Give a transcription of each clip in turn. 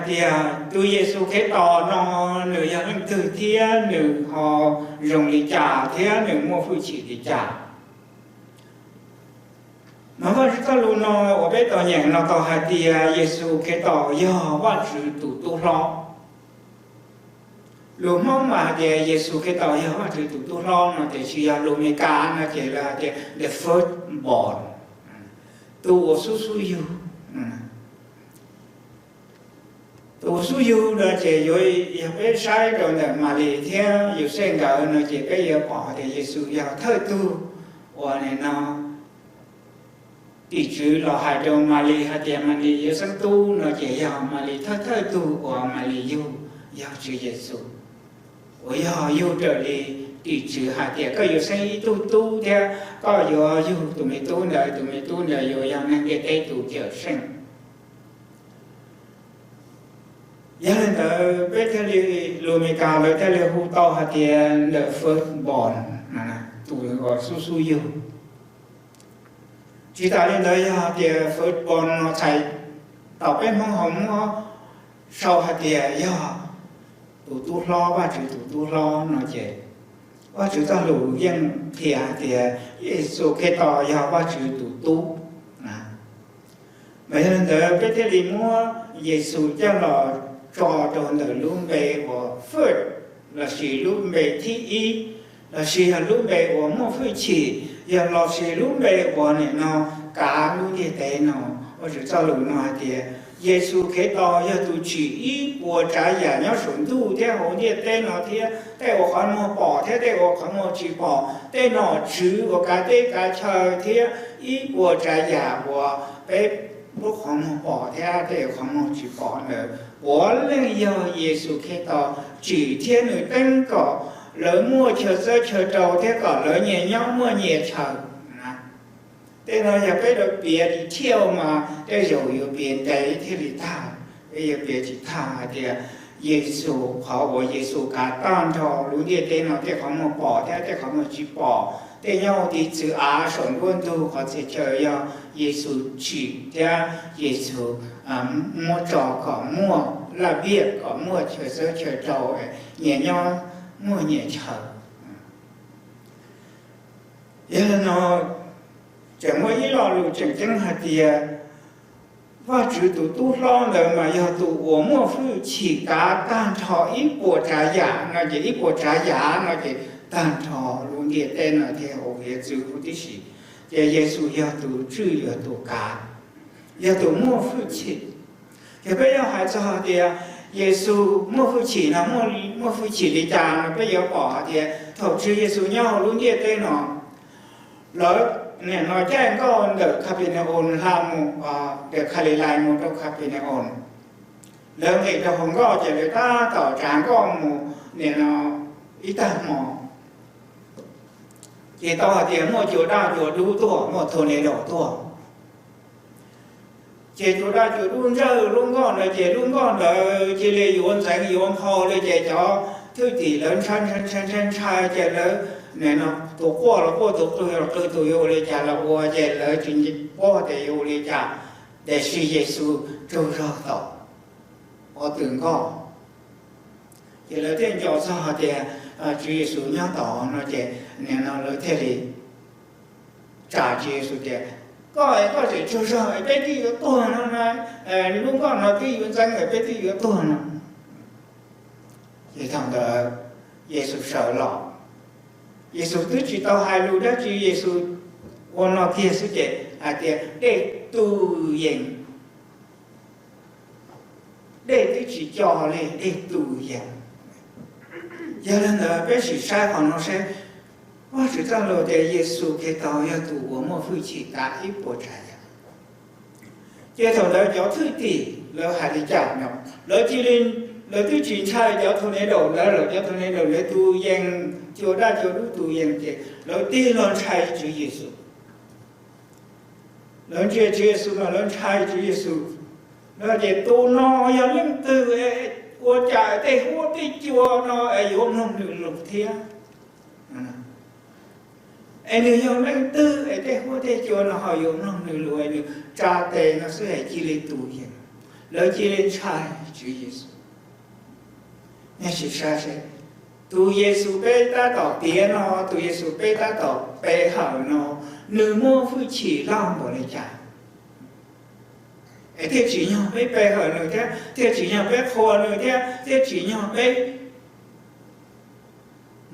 tias tus Yexus Khetos no nws yog leej twg thiab nws ho zoo li cas thiab nws muaj hwj chim li cas. Mas Vajtswv txoj lus no uas peb tau nyeem no tau hais tias Yexus Khetos yog Vajtswv tus tub hlob. Lus Hmoob mas hais tias Yexus Khetos yog Vajtswv tus tub hlob no, tiam sis yog lus Meskas no ces lawv hais tias the firstborn, tus uas xub xub yug. Tus uas xub yug no ces yuav, yog peb saib rau ntawm Malis thiab Yauxej nkawd no ces peb yuav pom tias Yexus yog thawj tug uas nim no tim tswv los hais rau Malis hais tias Malis yuav xeeb tub no ces yog Malis thawj thawj tug uas Malis yug yog Tswv Yexus, uas yog yug raws li tim tswv hais tias koj yuav xeeb ib tug tub thiab koj yuav yug tus me tub ntawd, tus me tub ntawd yuav yog neeg ntiaj teb tus cawm seej. Yog li ntawd peb thiaj li, lus Meskas lawv thiaj li hu tau hais tias the firstborn, tus uas xub xub yug. Tsis tas li ntawd yog tias firstborn no txhais tau peb Hmoob ho muab sau hais tias yog tus tub hlob, Vajtswv tus tub hlob no ces Vajtswv txoj lus yeej qhia hais tias Yexus Khetos yog Vajtswv tus tub. Mas yog li ntawd peb thiaj li muab Yexus coj los tso rau ntawm lub npe uas first, lossis lub npe thib ib, lossis yog lub npe uas muaj hwj chim, yog lossis lub npe uas nim no kav lub ntiaj teb no. Vajtswv txoj lus no hais tias Yexus Khetos yog tus tsim ib puas tsav yam nyob saum ntuj thiab hauv ntiaj teb no thiab, tej uas qhov muag pom thiab tej uas qhov muag tsis pom, tej nom tswv uas kav teb kav chaw thiab ib puas tsav yam uas peb lub qhov muag pom thiab tej uas qhov muag tsis pom ntawd puav leej yog Yexus Khetos tsim thiab nws teeb kom lawv muaj chaw txawb chaw rau thiab kom lawv nyias nyob muaj nyias chaw. Tej no yog peb yuav piav detail mas tej zaum yuav piav ntev thiaj li tag, peb yuav piav tsis tag hais tias Yexus, qhov uas Yexus kav tag nrho lub ntiaj teb no, tej qhov muag pom thiab tej qhov muag tsis pom, tej nyob hauv tiv txwv av saum nruab ntug qhov txhia chaw yog Yexus tsim thiab Yexus muab tso kom muaj laj viaj, kom muaj chaw txawb chaw rau, nyias nyob muaj nyias chaw. Yog li no, tseem muaj ib lo lus tseem ceeb hais tias Vajtswv tus tub hlob ntawd mas yog tus uas muaj hwj chim kav tag nrho ib puas tsav yam no ces ib puas tsav yam no ces tag nrho lub ntiaj teb no thiab hauv hiav txwv huv tib si, ces Yexus yog tus tswj yog tus kav, yog tus muaj hwj chim. Yog peb yuav hais txog hais tias Yexus muaj hwj chim no, muaj hwj chim li cas no peb yuav pom hais tias thaum Tswv Yexus nyob hauv lub ntiaj teb no, lawv nim no caij nkoj ntawm Khapinaus hla mus, ntawm Khalilais mus rau Khapinaus, lawv nqis rau hauv nkoj ces lawv tab tom tsav nkoj mus nim no ib tag hmo, ces tau hais tias muaj cua daj cua dub tuaj, muaj thua ne daus tuaj. Ces cua daj cua dub ntsawj lub nkoj ntawd ces lub nkoj ntawd cia li yuav ntxeev yuav nphau li ces cov thwj tim lawv ntshai ntshai ntshai ntshai ces lawv nim no tus quaj los quaj, tus qw los qw, tus yuav ua li cas los ua ces lawv tsis paub tias yuav ua li cas. Tiam sis Yexus tsaug zog tom qhov twg nkoj, ces lawv thiaj nco txog hais tias Tswv Yexus nyob tod no ces nim no lawv thiaj li tsa Tswv Yexus tias, koj es koj tseem tsaug zog es peb twb yuav tuag no, lub nkoj no twb yuav ntxeev es peb twb yuav tuag no. Ces thaum ntawd Yexus sawv los, Yexus twb tsis tau hais lus dab tsi, Yexus ua no kiag xwb ces hais tias dej tu yees, dej twb tsis co li, dej tu yees. Yog li ntawd peb sim saib qhov no seb, Vajtswv txoj lus tias Yexus Khetos yog tus uas muaj hwj chim kav ib puas tsav yam. Ces thaum ntawd cov thwj tim lawv hais li cas no, lawv cia li, lawv twb tsis ntshai cov thua ne daus ntawd lawm, cov thua ne daus lawv tu yees, cua daj cua dub tu yees ces lawv tig los ntshai Tswv Yexus. Lawv ntsia Tswv Yexus mas lawv ntshai Tswv Yexus. Lawv tias tus no yog leej twg, ua cas tej huab tej cua no es yuav mloog nws lus thiab? Es nws yog leej twg es tej huab tej cua no ho yuav mloog nws lus, nws tsa tes no xwb es cia li tu yees. Lawv cia li ntshai Tswv Yexus. Nej sim saib seb, tus Yexus peb tab tom piav no, tus Yexus peb tab tom pe hawm no, nws muaj hwj chim loj npaum li cas? Es thiaj tsim nyog peb pe hawm nws thiab, thiaj tsim nyog peb qhuas nws thiab, thiaj tsim nyog peb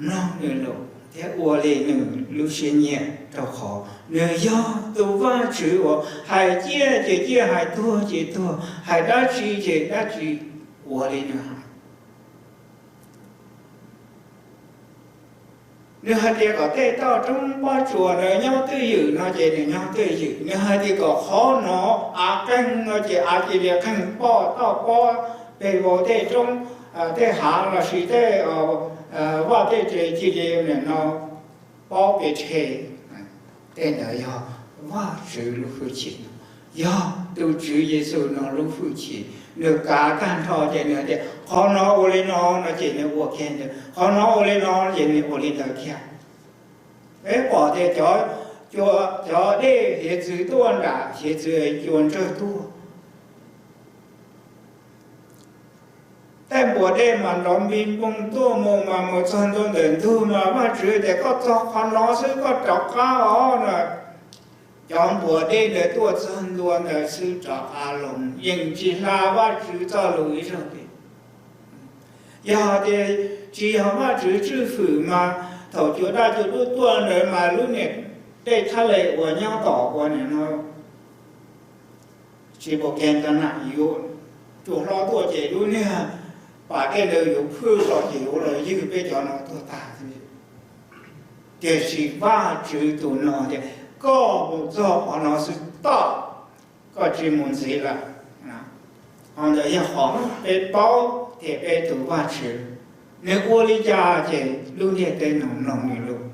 mloog nws lus thiab ua li nws lub siab nyiam, rau qhov nws yog tus Vajtswv uas hais ciaj ces ciaj, hais tuag ces tuag, hais dab tsi ces dab tsi, ua li nws hais. Nws hais tias kom tej toj roob pob tsuas ntawd nyob twj ywm no ces nws nyob twj ywm. Nws hais tias kom qhov no av qeeg no ces av cia li qeeg, poj toj pob pes vau tej roob, tej hav lossis tej vaj tej tsev cia li no pob pes tshe. Tej ntawd yog Vajtswv lub hwj chim no, yog tus Tswv Yexus no lub hwj chim. Nws kav tag nrho ces nws tias qhov no ua li no no ces nws ua kiag ntawd, qhov no ua li no ces nws ua li ntawd kiag. Peb pom tias cov dej hiav txwv tuaj nram hiav txwv cua ntsawg tuaj, tej npuas dej mas nrov npig npoog tuaj mus mas mus txog ntua ntawm ntug mas Vajtswv tias koj txog qhov no xwb koj rov qab os no. Cov npuas dej ntawd tuaj txog ntua ntawd xwb rov qab los, yeej tsis hla Vajtswv txoj lus ib zaug li. Yog tias tsis yog Vajtswv tswj hwm mas thaum cua daj cua dub tuaj ntawd mas lub niag dej thaj les uas nyob tom ua no tsis pom kev ntawd na yuav tsuas hlob tuaj ces lub niag pas dej ntawd yuav phwj los ces yuav los ywg peb cov no tuag tag. Tiam sis Vajtswv tus no tias koj mus txog qhov no xwb toj, koj tsis mus ntxiv lawm. Qhov ntawd yog qhov peb paub tias peb tus Vajtswv nws ua li cas ces lub ntiaj teb no mloog nws lus.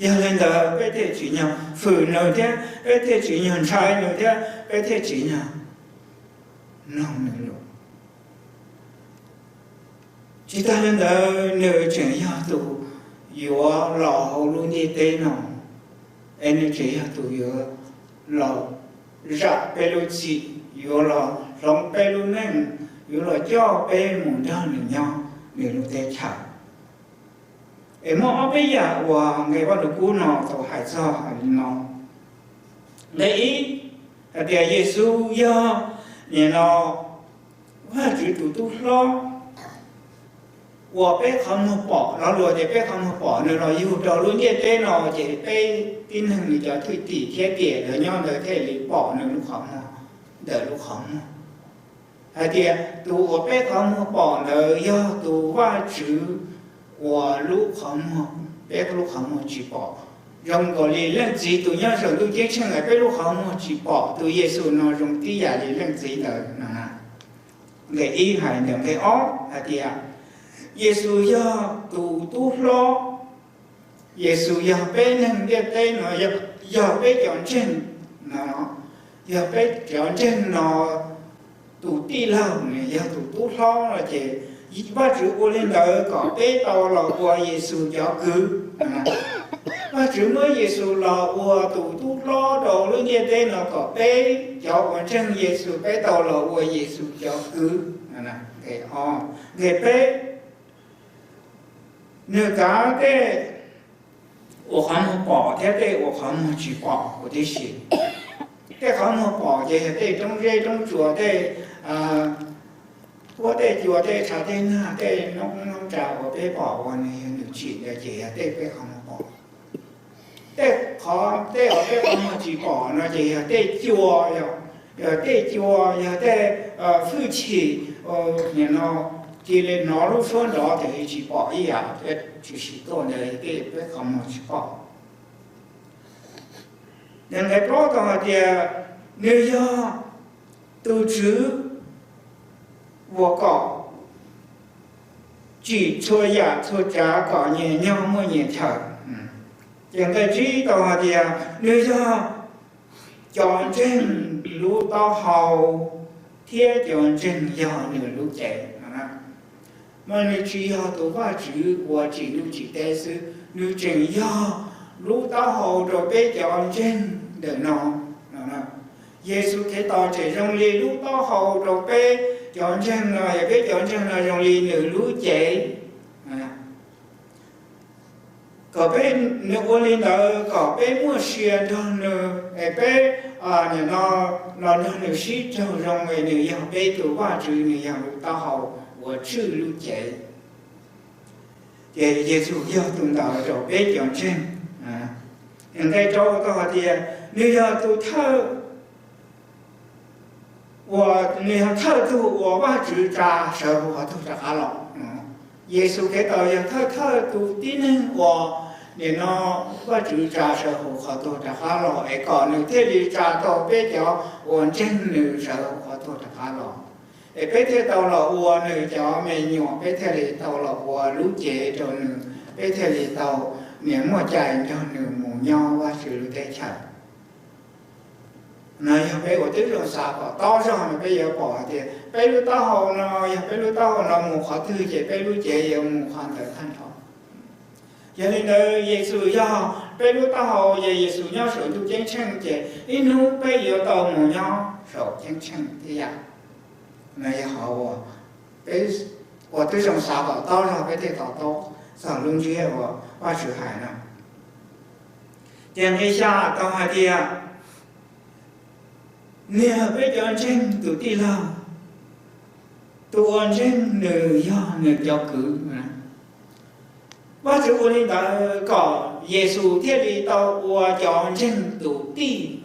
Yog li ntawd peb thiaj tsim nyog hwm nws thiab peb thiaj tsim nyog ntshai nws thiab peb thiaj tsim nyog mloog nws lus. Tsis tas li ntawd nws tseem yog tus yuav los hauv lub ntiaj teb no, es nws tseem yog tus yuav los zam peb lub txim, yuav los hloov peb lub neej, yuav los coj peb mus nrog nws nyob nws lub teb chaws. Es muaj ob peb yam uas nqe Vaj Lug Kub no tau hais txog li no. Nqe ib, hais tias Yexus yog nim no Vajtswv tus tub hlob uas peb qhov muag pom, lo lus tias peb qhov muag pom nws los yug rau lub ntiaj teb no ces peb tib neeg nws cov thwj tim thiab tiam ntawd nyob ntawd thiaj li pom nws lub qhov muag, ntawm lub qhov muag. Hais tias tus uas peb qhov muag pom ntawd yog tus Vajtswv uas lub qhov muag, peb lub qhov muag tsis pom. Zoo nkaus li leej txiv tus nyob saum ntuj ceeb tsheej es peb lub qhov muag tsis pom, tus Yexus no zoo tib yam li leej txiv ntawd no. Nqe ib hais ntawm nqe ob hais tias Yexus yog tus tub hlob, Yexus yog peb neeg ntiaj teb no, yog peb cov ntseeg no, yog peb cov ntseeg no tus tij laug, nws yog tus tub hlob no ces Vajtswv ua li ntawd kom peb tau los ua Yexus cov kwv. Vajtswv muab Yexus los ua tus tub hlob rau lub ntiaj teb no kom peb cov uas ntseeg Yexus peb tau los ua Yexus cov kwv. Nqe peb, nws kav tej uas qhov muag pom thiab tej uas qhov muag tsis pom huv tib si. Tej qhov muag pom ces yog tej roob zeb roob tsuas, tej huab tej cua, tej tshav tej nag, tej noob noob tsa uas peb pom uas nws yog nws tsim ntawd ces yog tej peb qhov muag pom. Tej qhov, tej uas peb qhov muag tsis pom no ces yog tej cua, yog tej cua, yog tej hwj chim, nim no cia li hnov lub suab nrov ces tsis pom ib yam, tshwm sim tuaj ntawd tej peb qhov muag tsis pom. Nqe plaub tau hais tias nws yog tus Tswv uas kom tsim txhua yam txhua tsav kom nyias nyob muaj nyias chaw. Ces nqe tsib tau hais tias nws yog cov ntseeg lub taub hau thiab cov ntseeg yog nws lub cev. Mas nws tsis yog tus Vajtswv uas tsim ntuj tsim teb xwb, nws tseem yog lub taub hau rau peb cov ntseeg ntawm no. Yexus Khetos tseem zoo li lub taub hau rau peb cov ntseeg no, yog peb cov ntseeg no zoo li nws lub cev. Kom peb, nws ua li ntawd kom peb muaj sia nrog nws es peb, nim no los nrog nws sib raug zoo es nws yog peb tus Vajtswv, nws yog lub taub hau uas tshwj lub cev. Ces Yexus yog tus ntawd rau peb cov ntseeg. Nqe rau tau hais tias nws yog tus thawj uas nws yog thawj tug uas Vajtswv tsa sawv hauv qhov tuag rov qab los. Yexus Khetos yog thawj thawj tus tib neeg uas nim no Vajtswv tsa sawv hauv qhov tuag rov qab los es kom nws thiaj li tsa tau peb cov uas ntseeg nws sawv hauv qhov tuag rov qab los, es peb thiaj tau los ua nws cov me nyuam, peb thiaj li tau los ua lub cev rau nws, peb thiaj li tau niam muaj cai nrog nws mus nyob Vajtswv lub teb chaws. No yog peb ua tib zoo xav kom tob zog no peb yuav pom hais tias peb lub taub hau no, yog peb lub taub hau no mus qhov twg ces peb lub cev yuav mus qhov ntawd tag nrho. Yog li ntawd Yexus yog peb lub taub hau, yog Yexus nyob saum ntuj ceeb tsheej ces ib hnub peb yuav tau mus nyob saum ceeb tsheej thiab yam. No yog qhov uas peb ua tib zoo xav kom tob zog peb thiaj to taub txog lub ntsiab uas Vajtswv hais no. Ces nqe xya tau hais tias nws yog peb cov ntseeg tus tij laug, tus uas ntseeg nws yog nws cov kwv. Vajtswv ua li ntawd kom Yexus thiaj li tau ua cov ntseeg tus tij.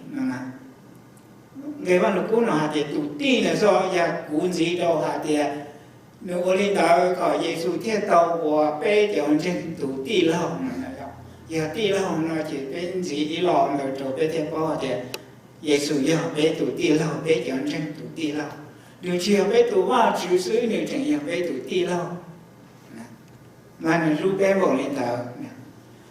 Nqe Vaj Lug Kub no hais tias tus tij no xwb, yog kuv ntxiv rau hais tias nws ua li ntawd kom Yexus thiaj tau ua peb cov ntseeg tus tij laug no. Yog tij laug no ces peb ntxiv ib lo ntawd rau peb thiaj paub hais tias Yexus yog peb tus tij laug, peb cov ntseeg tus tij laug. Nws tsis yog peb tus Vajtswv xwb, nws tseem yog peb tus tij laug. Mas nws hlub peb npaum li ntawd.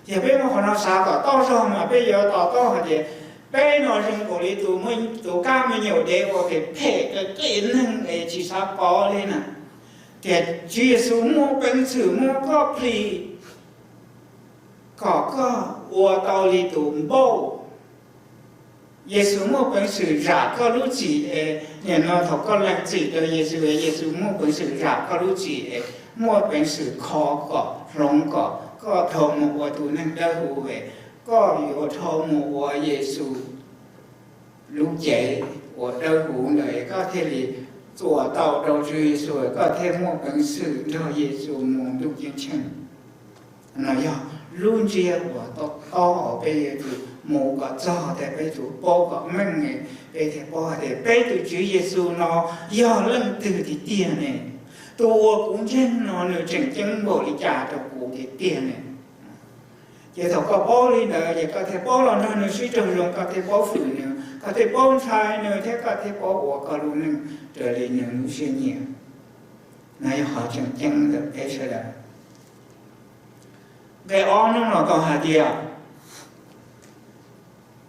Yog peb muab qhov no xav kom tob zog mas peb yuav to taub hais tias peb no zoo nkaus li tus, tus kab me nyuam dev uas phem phem qia qia neeg es tsis xav pov li na, tias Tswv Yexus muaj peev xwm muab koj plis kom koj ua tau li tus npauj. Yexus muaj peev xwm zam koj lub txim es nim no thaum koj lees txim rau Yexus, Yexus muaj peev xwm zam koj lub txim es muaj peev xwm kho kom hloov kom koj dhau mus ua tus neeg dawb huv es koj yuav dhau mus ua Yexus lub cev uas dawb huv ntawd es koj thiaj li txuas tau rau Tswv Yexus, koj thiaj muaj peev xwm nrog Yexus mus ntuj ceeb tsheej. No yog lub ntsiab uas to taub hais peb yuav tsum mus kom txog tias peb yuav tsum paub kom meej, peb thiaj paub hais tias peb tus Tswv Yexus no yog leej twg tiag tiag ne. Tus uas kuv ntseeg no nws tseem ceeb npaum li cas rau kuv tiag tiag ne. Ces thaum koj paub li ntawd ces koj thiaj paub los nrog nws sib raug zoo, koj thiaj paub hwm nws, koj thiaj paub ntshai nws thiab koj thiaj paub ua koj lub neej raws li nws lub siab nyiam. No yog qhov tseem ceeb ntawm peb sawv daws. Nqe ob no los tau hais tias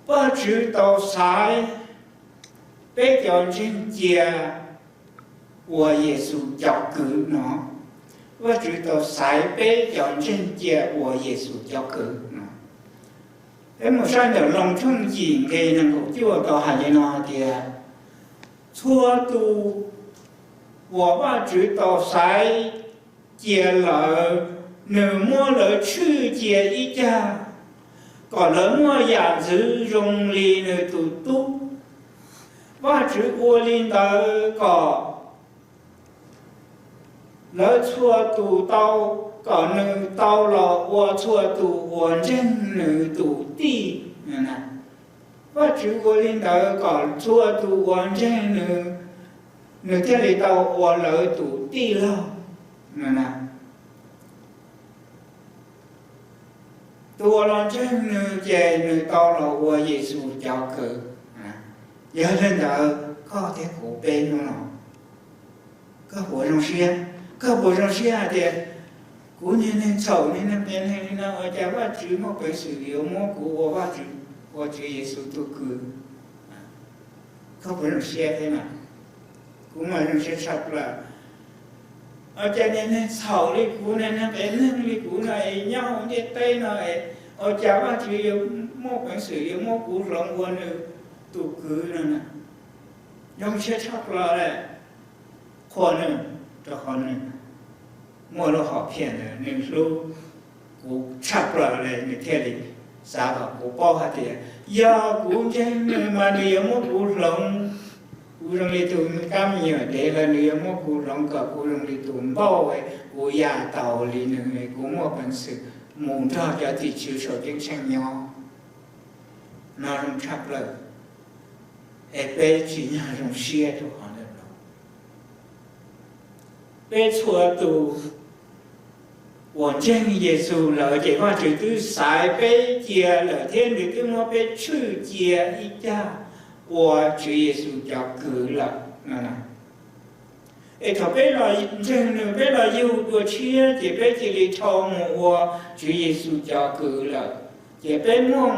Vajtswv tau xaiv peb cov ntseeg cia ua Yexus cov kwv no. Vajtswv tau xaiv peb cov ntseeg cia ua Yexus cov kwv no. Peb mus saib ntawm Loos tshooj yim nqe nees nkaum cuaj tau hais li no hais tias txhua tus uas Vajtswv tau xaiv cia lawm, nws muab lawv tshwj cia ib cag kom lawv muaj yam ntxwv zoo li nws tus tub. Vajtswv ua li ntawd kom lawv txhua tus tau, kom nws tau los ua txhua tus uas ntseeg nws tus tij. Vajtswv ua li ntawd kom txhua tus uas ntseeg nws, nws thiaj li tau ua lawv tus tij laug. Tus uas los ntseeg nws ces nws tau los ua Yexus cov kwv. Yog li ntawd koj thiab kuv peb hnub no, koj puas zoo siab? Koj puas zoo siab hais tias kuv niag neeg txhaum, niag neeg qias neeg li no ua cas Vajtswv muaj peev xwm yuav muab kuv ua Vajtswv, ua Tswv Yexus tus kwv? Koj puas zoo siab thiab na? Kuv mas zoo siab tshaj plaws. Ua cas niag neeg txhaum li kuv, niag neeg qias neeg li kuv no es nyob hauv ntiaj teb no es ua cas Vajtswv yuav muaj peev xwm yuav muab kuv hloov ua nws tus kwv no na? Zoo siab tshaj plaws li, qhuas nws, rau qhov nws muaj lub hom phiaj ntawd, nws hlub kuv tshaj plaws li, nws thiaj li xav kom kuv paub hais tias yog kuv ntseeg nws mas nws yuav muab kuv hloov. Kuv zoo li tus kab me nyuam dev los nws yuav muab kuv hloov kom kuv zoo li tus npauj, kuv ya tau li nws, kuv muaj peev xwm mus nrog cov tim tswv saum ceeb tsheej nyob. No zoo tshaj plaws, es peb tsim nyog zoo siab rau qhov ntawd los? Peb txhua tus uas ntseeg Yexus lawm ces Vajtswv twb xaiv peb cia lawm thiab nws twb muab peb tshwj cia ib cag ua Tswv Yexus cov kwv lawm. Es thaum peb los ntseeg nws, peb los yug dua tshiab ces peb cia li dhau mus ua Tswv Yexus cov kwv lawm. Ces peb muaj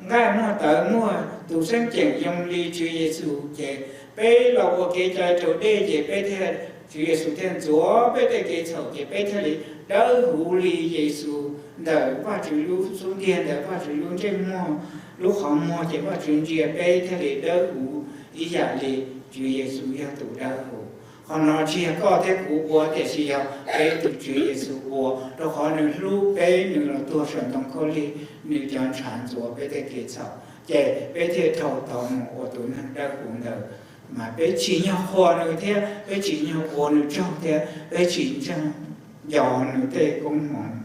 nqaij muaj tawv, muaj tus xeeb ceem zoo li Tswv Yexus, ces peb los ua kev cai raus dej ces peb thiaj, Tswv Yexus thiaj ntxuav peb tej kev txhaum ces peb thiaj li dawb huv li Yexus ntawm Vajtswv lub xub ntiag, ntawm Vajtswv lub ntsej muag, lub qhov muag ces Vajtswv ntsia peb thiaj li dawb huv ib yam li Tswv Yexus yog tus dawb huv. Qhov no tsis yog koj thiab kuv ua, tiam sis yog peb tus Tswv Yexus ua, rau qhov nws hlub peb, nws los tuag saum ntoo khaub lig, nws cov ntshav ntxuav peb tej kev txhaum, ces peb thiaj dhau tau mus ua tus neeg dawb huv ntawd. Mas peb tsim nyog qhuas nws thiab peb tsim nyog ua nws tsaug thiab peb tsim nyog nco nws tej koob hmoov.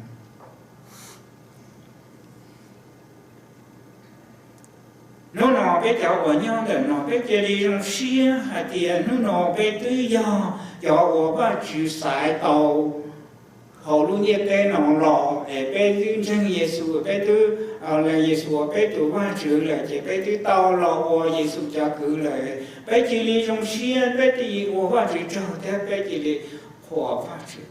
Hnub no peb cov uas nyob ntawm no peb cia li zoo siab hais tias hnub no peb twb yog cov uas Vajtswv xaiv tau hauv lub ntiaj teb no los, es peb twb ntseeg Yexus, peb twb lees Yexus ua peb tus Vajtswv lawm, ces peb twb tau los ua Yexus cov kwv lawm. Peb cia li zoo siab, peb cia li ua Vajtswv tsaug thiab peb cia li qhuas Vajtswv.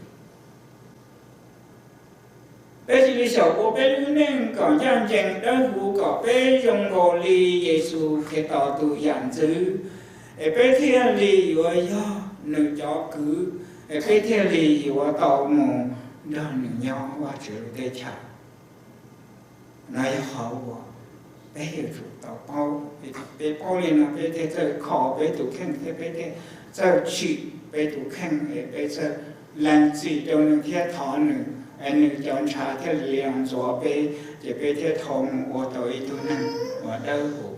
Peb cia li xyaum ua peb lub neej kom ncaj ncees dawb huv, kom peb zoo nkaus li Yexus Khetos tus yam ntxwv, es peb thiaj li yuav yog nws cov kwv, es peb thiaj li yuav tau mus nrog nws nyob Vajtswv lub teb chaws. No yog qhov uas peb yuav tsum tau paub. Peb paub li no peb thiaj txawj kho peb tus kheej thiab peb thiaj txawj tsim peb tus kheej, es peb txawj lees txim rau nws thiab thov nws, es nws cov ntshav thiaj li ntxuav peb, ces peb thiaj dhau mus ua tau ib tug neeg uas dawb huv.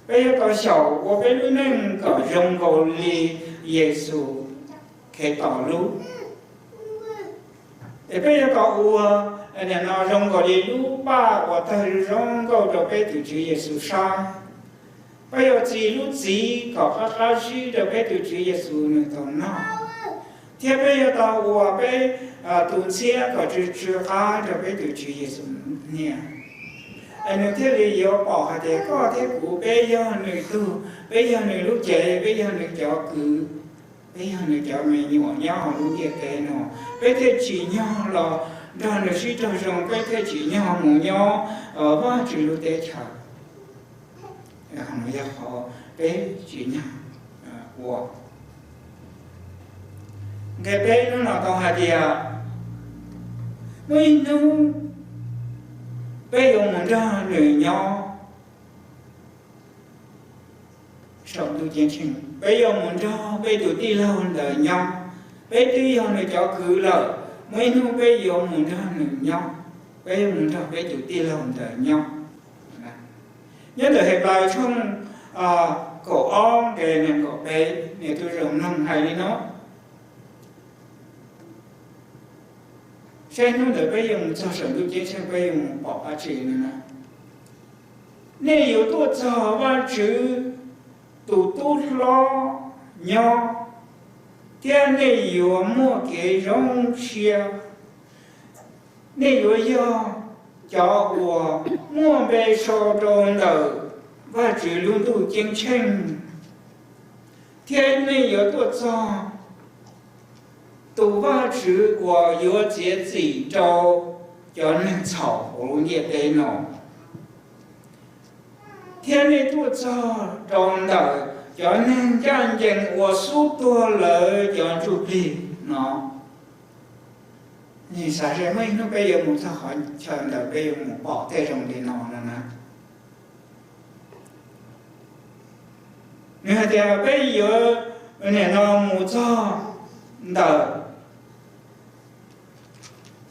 Peb yuav tau xyaum ua peb lub neej kom zoo nkaus li Yexus Khetos lub. Es peb yuav tau ua nim no zoo nkaus li lub paj uas tawg zoo nkauj rau peb tus Tswv Yexus saib. Peb yuav txi lub txiv kom qab qab zib rau peb tus Tswv Yexus nws tau noj, thiab peb yuav tau ua peb tus ntxhiab kom tsw tsw qab rau peb tus Tswv Yexus niam. Es nws thiaj li yuav pom hais tias koj thiab kuv peb yog nws tug, peb yog nws lub cev, peb yog nws cov kwv, peb yog nws cov me nyuam nyob hauv lub ntiaj teb no. Peb thiaj tsim nyog los nrog nws sib raug zoo, peb thiaj tsim nyog mus nyob Vajtswv lub teb chaws. Yog qhov peb tsim nyog ua. Nqe peb hnub no tau hais tias muaj ib hnub peb yuav mus nrog nws nyob saum ntuj ceeb tsheej, peb yuav mus nrog peb tus tij laug ntawd nyob. Peb twb yog nws cov kwv lawm, muaj ib hnub peb yuav mus nrog nws nyob, peb yuav mus nrog peb tus tij laug ntawd nyob. Nyob ntawm Henplais tshooj kaum ob nqe nees nkaum peb, niam tub zoo mloog hais li no: Saib hnub ntawd peb yuav mus txog saum ntuj ceeb tsheej, peb yuav mus pom dab tsi no na? Nej yuav tuaj txog Vajtswv tus tub hlob nyob, thiab nej yuav muaj kev zoo siab. Nej yuav yog cov uas muaj npe sau rau ntawm Vajtswv lub ntuj ceeb tsheej, thiab nej yuav tuaj txog tus Vajtswv uas yuav txiav txim rau cov neeg txhaum hauv lub ntiaj teb no, thiab nej tuaj txog rau ntawm cov neeg ncaj ncees uas xub tuag lawv cov ntsuj plig no. Nej xav seb muaj ib hnub peb yuav mus txog qhov chaw ntawd peb yuav mus pom tej zoo li no no na. Nws hais tias peb yuav, nim no mus txog ntawm,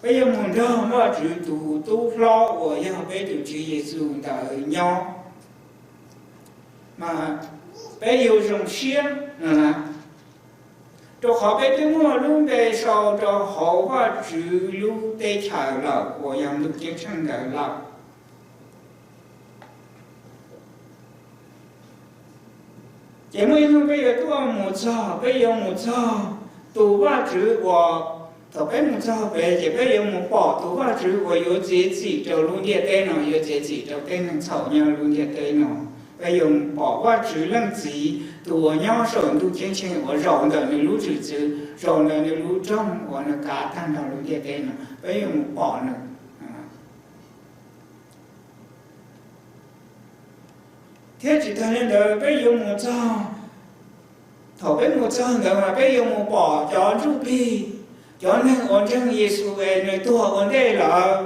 peb yuav mus nrog Vajtswv tus tub hlob uas yog peb tus Tswv Yexus ntawd nyob, mas peb yuav zoo siab no na, rau qhov peb twb muaj lub npe sau rau hauv Vajtswv lub teb chaws lawm uas yog ntuj ceeb tsheej ntawd lawm. Ces muaj ib hnub peb yuav tuaj mus txog, peb yuav mus txog tus Vajtswv uas, thaum peb mus txog pem ces peb yuav mus pom tus Vajtswv uas yuav txiav txim rau lub ntiaj teb no, yuav txiav txim rau tej neeg txhaum nyob lub ntiaj teb no. Peb yuav mus pom Vajtswv Leej Txiv tus uas nyob saum ntuj ceeb tsheej uas zaum ntawm nws lub zwm txwv, zaum ntawm nws lub rooj uas nws kav tag nrho lub ntiaj teb no, peb yuav mus pom nws. Thiab tsis tas li ntawd peb yuav mus txog, thaum peb mus txog ntawd mas peb yuav mus pom cov ntsuj plig, cov neeg uas ntseeg Yexus es nws tuag ua ntej lawm,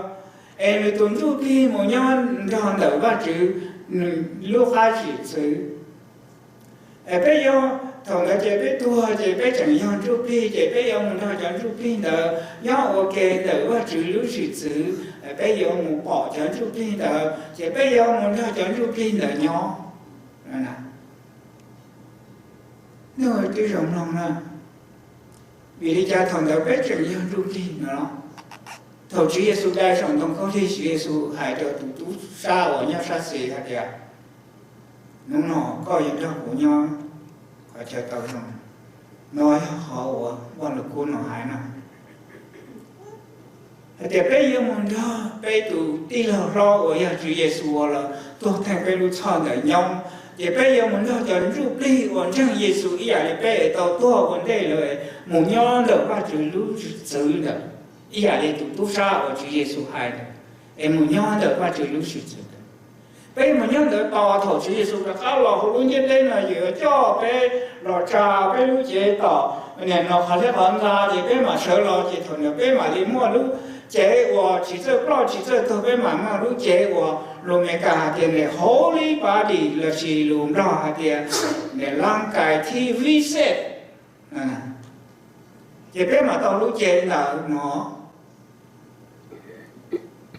es nws tus ntsuj plig mus nyob nrog ntawm Vajtswv nws lub qab zwm txwv. Es peb yuav, thaum ntawd ces peb tuag ces peb tseem yog ntsuj plig ces peb yuav mus nrog cov ntsuj plig ntawd nyob ua ke ntawm Vajtswv lub zwm txwv. Peb yuav mus pom cov ntsuj plig ntawd ces peb yuav mus nrog cov ntsuj plig ntawd nyob. Nej ua tib zoo mloog na, vim li cas thaum ntawd peb tseem yog ntsuj plig no? Thaum Tswv Yexus dai saum ntoo khaub lig, Tswv Yexus hais rau tus tub sab uas nyob sab xis hais tias, hnub no koj yuav nrog kuv nyob qhov chaw tau zoo. No yog qhov uas Vaj Lug Kub no hais na, hais tias peb yuav mus nrog peb tus tij laug hlob uas yog Tswv Yexus uas los tuag theej peb lub txhoj ntawm nyob, ces peb yuav mus nrog cov ntsuj plig uas ntseeg Yexus ib yam li peb es tau tuag ua ntej lawm mus nyob ntawm Vajtswv lub txwv ntawd, ib yam li tus tub sab uas Tswv Yexus hais ntawd, es mus nyob ntawm Vajtswv lub txwv ntawd. Peb mus nyob ntawd tos thaum Tswv Yexus rov qab los hauv lub ntiaj teb no yuav coj peb los tsa peb lub cev tom nim no qhov liab qhov ntxa, ces peb mam sawv los ces thaum ntawd peb mam li muaj lub cev uas tsis txawj ploj tsis txawj tuag, peb mam muaj lub cev uas lus Meskas hais tias the holy body lossis lus Nplog hais tias the lub cev thib vij xej. Ces peb mam tau lub cev ntawd no.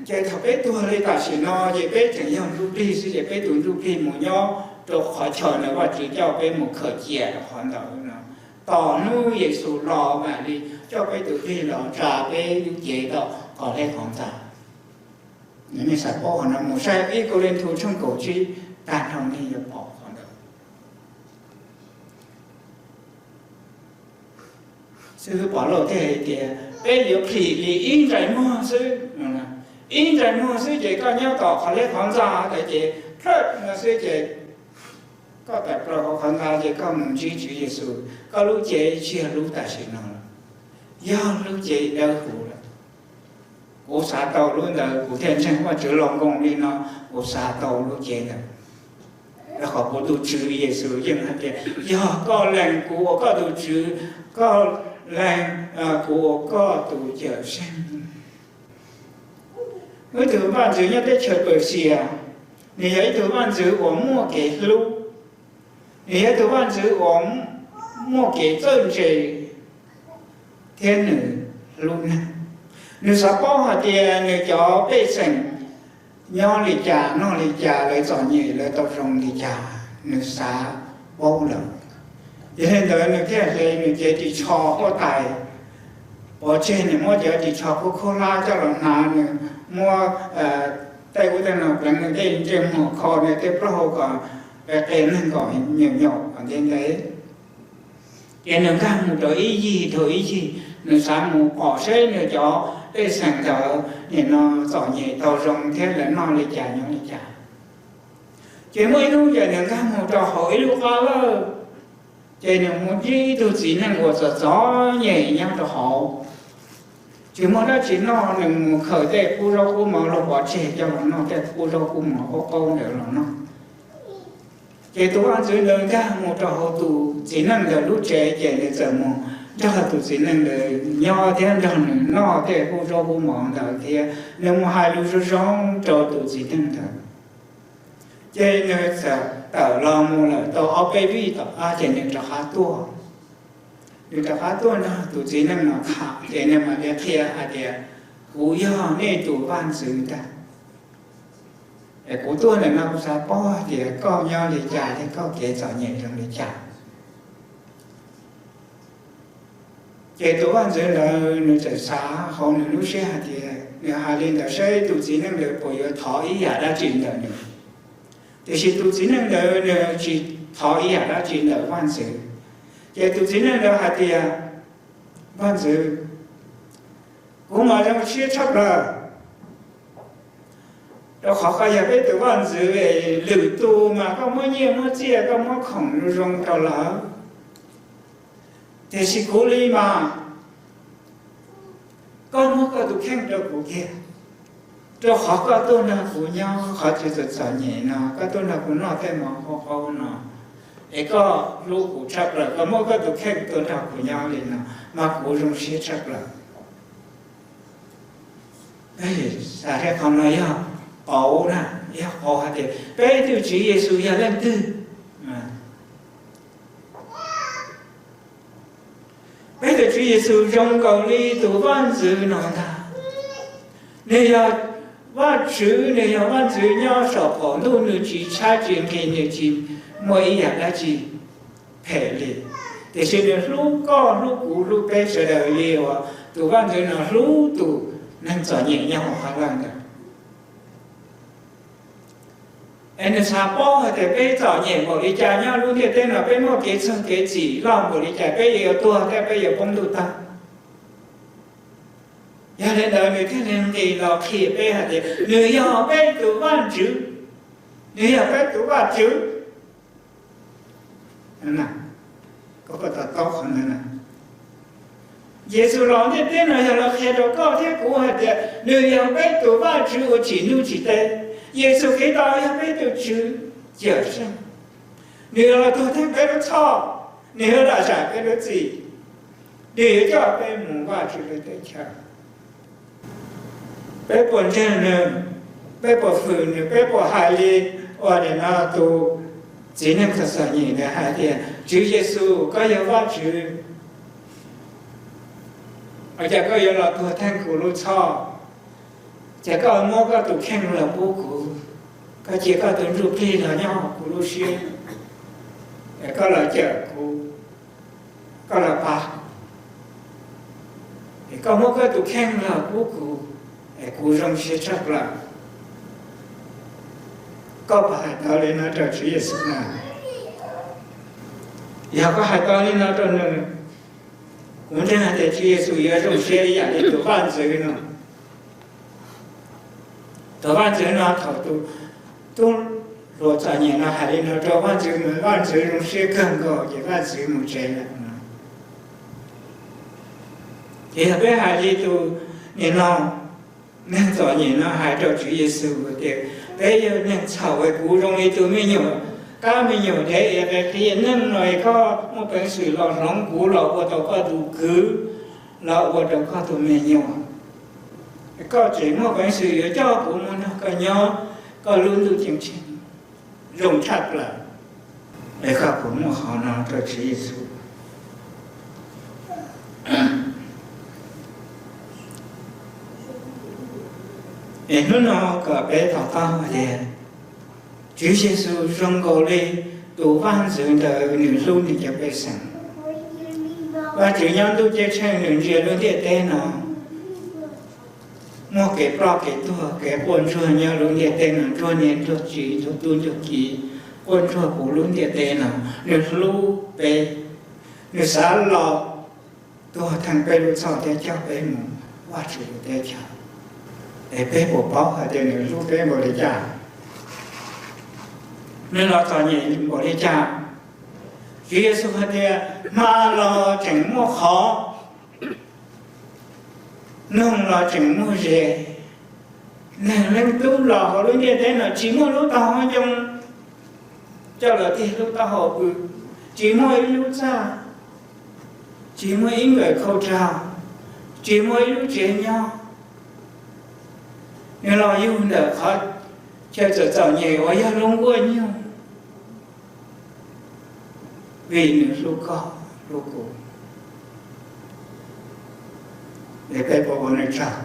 Ces thaum peb tuag li tam sim no ces peb tseem yog ntsuj plig xwb, ces peb tus ntsuj plig mus nyob rau qhov chaw ntawd Vajtswv coj peb mus khaws cia rau qhov ntawd no. Tos hnub Yexus los mam li coj peb tus plig los tsa peb lub cev tom qhov liab qhov ntxa. Nej xav paub qhov no mus saib ib Kauleethaus tshooj kaum tsib tag nrho nej yuav pom qhov ntawd. Xib hwb Pov Lauj thiaj hais tias peb yuav plhis li ib ntsais muag xwb. Ib ntsais muag xwb ces koj nyob tom qhov liab qhov ntxa ntawd ces plhawj no xwb ces koj tawm plaws hauv qhov ntxa ces koj mus ntsib Tswv Yexus, koj lub cev tsis yog lub tam sim no lawm, yog lub cev dawb huv lawm. Kuv xav tau lub ntawd kuv thiaj ntseeg Vajtswv los nkoos li no, kuv xav tau lub cev ntawd. Rau qhov kuv tus Tswv Yexus yeej hais tias yog koj lees kuv ua koj tus Tswv, koj lees kuv ua koj tus Cawmseej. Wb tus vaj ntxwv nyob teb chaws Pawxias, nws yog ib tug vaj ntxwv uas muaj kev hlub, nws yog ib tug vaj ntxwv uas muaj kev txawj ntse, thiab nws hlub neeg. Nws xav paub hais tias nws cov pej xeem nyob li cas, noj li cas, lawv txom nyem lawv tau zoo li cas, nws xav paub lawm. Yog li ntawd nws thiaj hle nws cev ris tsho huab tais pov tseg, nws muab cov ris tsho kub khaub hlab coj los hnav, nws muab tej ub tej no pleev nws tej ntsej muag, kho nws tej plaub hau kom qe qe neeg kom nyaum nyaum kom ntev ntev. Ces nws nkag mus rau ib yig dhau ib yig, nws xav mus pom seb nws cov pej xeem ntawd nim no txom nyem tau zoo thiab lawv noj li cas nyob li cas. Ces muaj ib hnub ces nws nkag mus rau hauv ib lub qab lawj, ces nws mus ntsib ib tug txiv neej uas txom txom nyem nyob rau hauv. Tsis muaj dab tsi noj, nws mus khaws tej qub zaub qub mov luag pov tseg coj los noj, tej qub zaub qub mov qaub qaub ntawd los noj. Ces tus vaj ntxwv ntawd nkag mus rau hauv tus txiv neej ntawd lub tsev, ces nws txawm mus nrog tus txiv neej ntawd nyob thiab nrog nws noj tej qub zaub qub mov ntawd thiab nws mus hais lus zoo zoo rau tus txiv neej ntawd. Ces nws txawm tawm los mus lawm tau ob peb vij tom qab ces nws rov qab tuaj. Nws rov qab tuaj nrog tus txiv neej no tham ces nws mam li qhia hais tias, kuv yog nej tus vaj ntxwv ntag. Es kuv tuaj ntawm no kuv xav paub hais tias koj nyob li cas thiab koj kev txom nyem zoo li cas. Ces tus vaj ntxwv ntawd nws txawm xav hauv nws lub siab hais tias nws hais li ntawd saib tus txiv neej ntawd puas yuav thov ib yam dab tsi ntawm nws. Tiam sis tus txiv neej ntawd nws tsis thov ib yam dab tsi ntawm vaj ntxwv. Ces tus txiv neej ntawd hais tias, vaj ntxwv, kuv mas zoo siab tshaj plaws, rau qhov koj yog peb tus vaj ntxwv, lwm tus mas koj muab nyiaj muab txiaj koj muab khoom zoo zoo rau lawv, tiam sis kuv li mas koj muab koj tus kheej rau kuv kiag, rau qhov koj tuaj nrog kuv nyob qhov twg txom txom nyem no, koj tuaj nrog kuv noj tej mov hauv qaub no, es koj hlub kuv tshaj plaws, koj muab koj tus kheej tuaj nrog kuv nyob li no, mas kuv zoo siab tshaj plaws. Xav tias qhov no yog pauv na, yog pauv hais tias peb tus Tswv Yexus yog leej twg. Peb tus Tswv Yexus zoo nkaus li tus vaj ntxwv no ntag. Nws yog Vajtswv, nws yog vaj ntxwv nyob saum qaum ntuj, nws tsis tshaib tsis nqhis, nws tsis muaj ib yam dab tsi phem li. Tiam sis nws hlub koj hlub kuv hlub peb sawv daws li uas tus vaj ntxwv no hlub tus neeg txom nyem nyob hauv qab laj ntawd. Es nws xav paub hais tias peb txom nyem npaum li cas nyob lub ntiaj teb no, peb muaj kev txog kev txim loj npaum li cas, peb yuav tuag thiab peb yuav poob ntuj tag. Yog li ntawd nws thiaj li nqis los qhia peb hais tias nws yog peb tus Vajtswv, nws yog peb tus Vajtswv. Yexus los ntiaj teb no yog los qhia rau koj thiab kuv hais tias nws yog peb tus Vajtswv uas tsim ntuj tsim teb. Yexus Khetos yog peb tus Tswv Cawmseej. Nws yuav los tuag theej peb lub txhoj, nws yuav los zam peb lub txim, nws yuav coj peb mus Vajtswv lub teb chaws. Peb puas ntseeg nws? Peb puas hwm nws? Peb puas hais li uas nim no tus txiv neej txom txom nyem ntawd hais tias, Tswv Yexus, koj yog Vajtswv, ua cas koj yuav los tuag theej kuv lub txhoj? Ces koj muab koj tus kheej los pub kuv, koj cia koj tus ntsuj plig los nyob hauv kuv lub siab, es koj los cawm kuv, koj los pab, es koj muab koj tus kheej los pub kuv, es kuv zoo siab tshaj plaws. Koj puas hais tau li no rau Tswv Yexus na? Yog koj hais tau li no rau nws, kuv ntseeg hais tias Tswv Yexus yuav zoo siab ib yam li tus vaj ntxwv no. Tus vaj ntxwv no thaum tus tub hluas txom nyem no hais li no rau vaj ntxwv, vaj ntxwv zoo siab kawg nkaus ces vaj ntxwv mus tsev lawm no. Ces yog peb hais li tus nim no neeg txom nyem no hais rau Tswv Yexus tias, peb yog neeg txhaum es kuv zoo li tus me nyuam, kab me nyuam dev es qia neeg no es koj muaj peev xwm los hloov kuv los ua tau koj tus kwv, los ua rau koj tus me nyuam. Koj tseem muaj peev xwm yuav coj kuv mus nrog koj nyob koj lub ntuj ceeb tsheej zoo tshaj plaws. Es koj puas muaj qhov no rau Tswv Yexus? Es hnub no kom peb to taub hais tias Tswv Yexus zoo nkaus li tus vaj ntxwv ntawd, nws hlub nws cov pej xeem. Vajtswv nyob ntuj ceeb tsheej, nws ntsia lub ntiaj teb no muaj kev ploj kev tuag, kev quaj ntsuag nyob lub ntiaj teb no, ntsuag niam ntsuag txiv, ntsuag tub ntsuag ki, quaj ntsuag puv lub ntiaj teb no. Nws hlub peb, nws xav los tuag theej peb lub txhoj thiab coj peb mus Vajtswv lub teb chaws. Es peb puas paub hais tias nws hlub peb npaum li cas? Nws los txom nyem npaum li cas? Tswv Yexus hais tias, hma los tseem muaj qhov, noog los tseem muaj zes. Neeg Leej Tub los hauv lub ntiaj teb no tsis muaj lub taub hau ncoo coj los tig lub taub hau pw, tsis muaj ib lub txaj, tsis muaj ib nkawm khau rau, tsis muaj ib lub tsev nyob. Nws los yug ntawm qhov chaw txom txom nyem uas yog lub nkuaj nyuj, vim nws hlub koj hlub kuv. Es peb puas ua nws tsaug?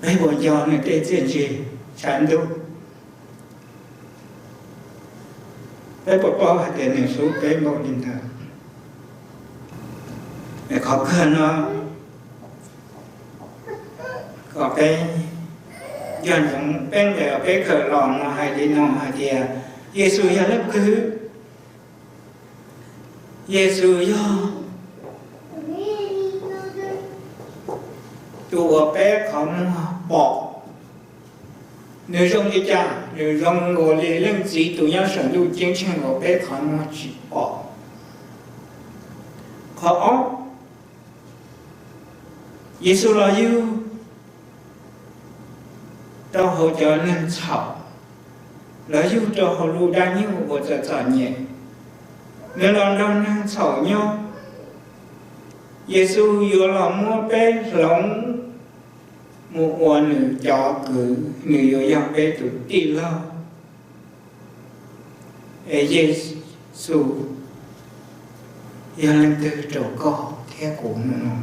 Peb puas nco nws tej txiaj ntsig tshav ntuj? Peb puas paub hais tias nws hlub peb npaum li ntawd? Qhov kawg no, kom peb nco ntsoov peb ntawm peb kawm los no hais li no hais tias Yexus yog leej twg? Yexus yog tus uas peb qhov muag pom. Nws zoo li cas? Nws zoo nkaus li Leej Txiv tus nyob saum ntuj ceeb tsheej uas peb qhov muag tsis pom. Qhov ob, Yexus los yug rau hauv cov neeg txhaum, los yug rau hauv lub dab nyuag uas txom txom nyem. Nws los nrog neeg txhaum nyob. Yexus yuav los muab peb hloov mus ua nws cov kwv, nws yuav yog peb tus tij laug. Es Yexus yog leej twg rau koj thiab kuv hnub no?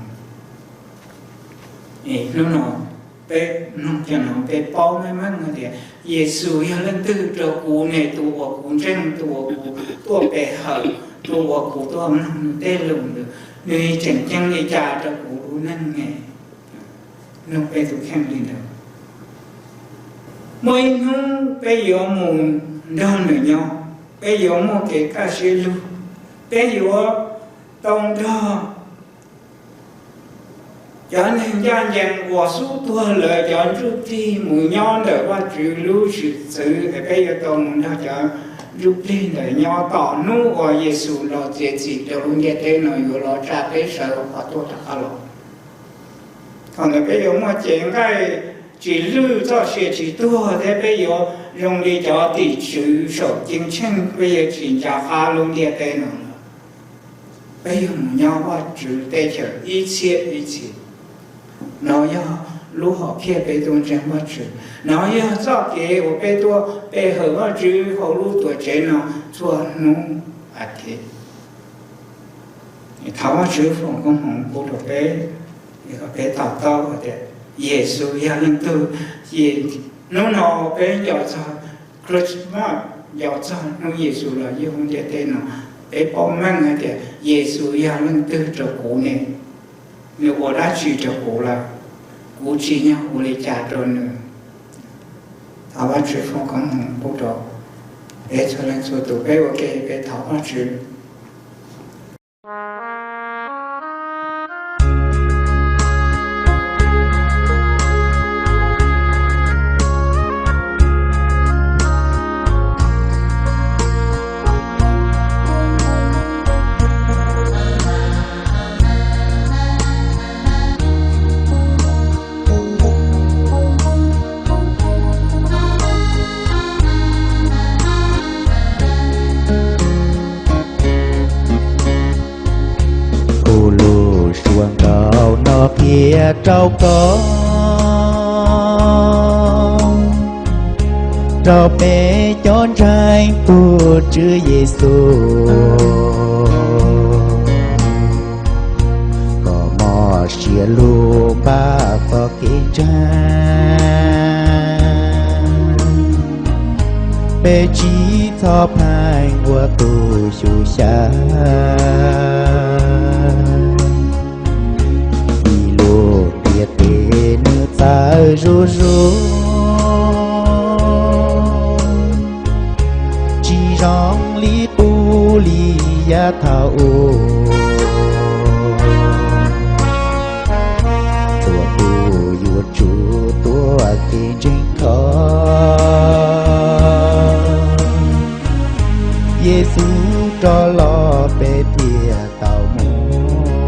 Es hnub no peb mloog cov no peb paub meej meej tias Yexus yog leej twg rau kuv ne, tus uas kuv ntseeg, tus uas kuv tuaj pe hawm, tus uas kuv tuaj mloog nws tej lus ntawd, nws tseem ceeb li cas rau kuv lub neej ne? Mloog peb tus kheej li ntawd. Muaj ib hnub peb yuav mus nrog nws nyob, peb yuav muaj kev kaj siab lug, peb yuav tau nrog cov neeg ncaj ncees uas xub tuag lawm cov ntsuj plig mus nyob ntawm Vajtswv lub zwm txwv, es peb yuav tau mus nrog cov ntsuj plig ntawd nyob tom hnub uas Yexus los txiav txim rau lub ntiaj teb no yuav los tsa peb sawv qhov tuaj rov qab los. Thaum ntawd peb yuav muaj cev nqaij tsis lwj, txoj sia tsis tuag, thiab peb yuav zoo li cov tim tswv saum ceeb tsheej, peb yuav tsis nco qab lub ntiaj teb no lawm. Peb yuav mus nyob Vajtswv teb chaws ib txhiab ib txhis. No yog lub hom phiaj peb tuaj ntseeg Vajtswv, no yog txoj kev uas peb tuaj pe hawm Vajtswv hauv lub tuam tsev no txhua hnub a thiv. Thov Vajtswv foom koob hmoov pub rau peb, kom peb to taub tias Yexus yog leej twg. Hnub no peb nco txog Christmas, nco txog hnub Yexus los yug ntiaj teb no, peb paub meej hais tias Yexus yog leej twg rau kuv ne? Nws ua dab tsi rau kuv lawm? Kuv tsim nyog ua li cas rau nws? Thov Vajtswv foom koob hmoov pub rau peb txhua leej txhua tus. Peb ua ke peb thov Vajtswv. Kuv lus suav nkaus no qhia rau koj, rau peb cov ntseeg tus Tswv Yexus, kom mos siab lug npaj txoj kev ntseeg. Peb tsis txhob pheej ua tus xyuv xyav, vim lub ntiaj teb nws txawv zuj zus, tsis zoo li qub li yav thaum ub. Txhua tus yuav tsum tuav kev ntseeg kho, Yexus rov los peb thiaj tau mus.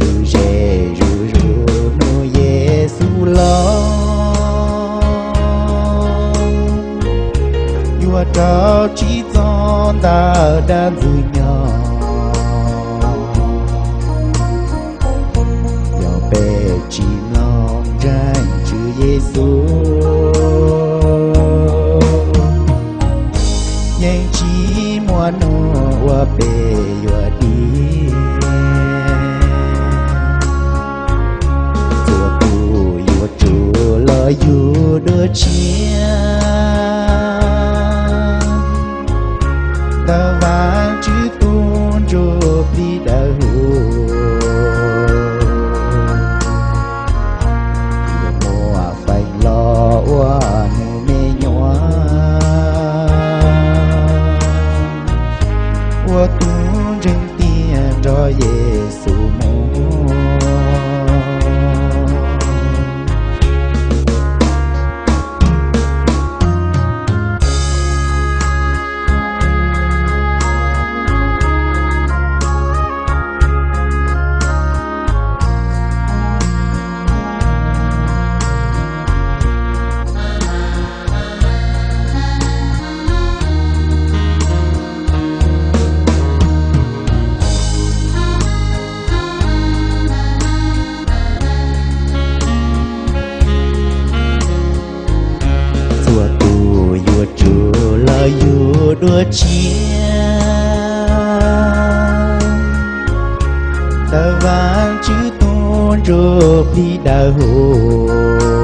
Qwv zes zuj zus hnub Yexus los, yuav raug tsim txom ntawm dab ntxwg nyoog. tsis muaj nuj ua pes yuav dim. Txhua tus yuav tsum los yug dua tshiab, ntawm Vajtswv tus ntsuj plig dawb huv. Yuav muaj feem los ua nws me nyuam, ua tus ntseeg tiag nrog Yexus mus. Txhua tus yuav tsum los yug dua tshiab, ntawm Vajtswv tus ntsuj plig dawb huv.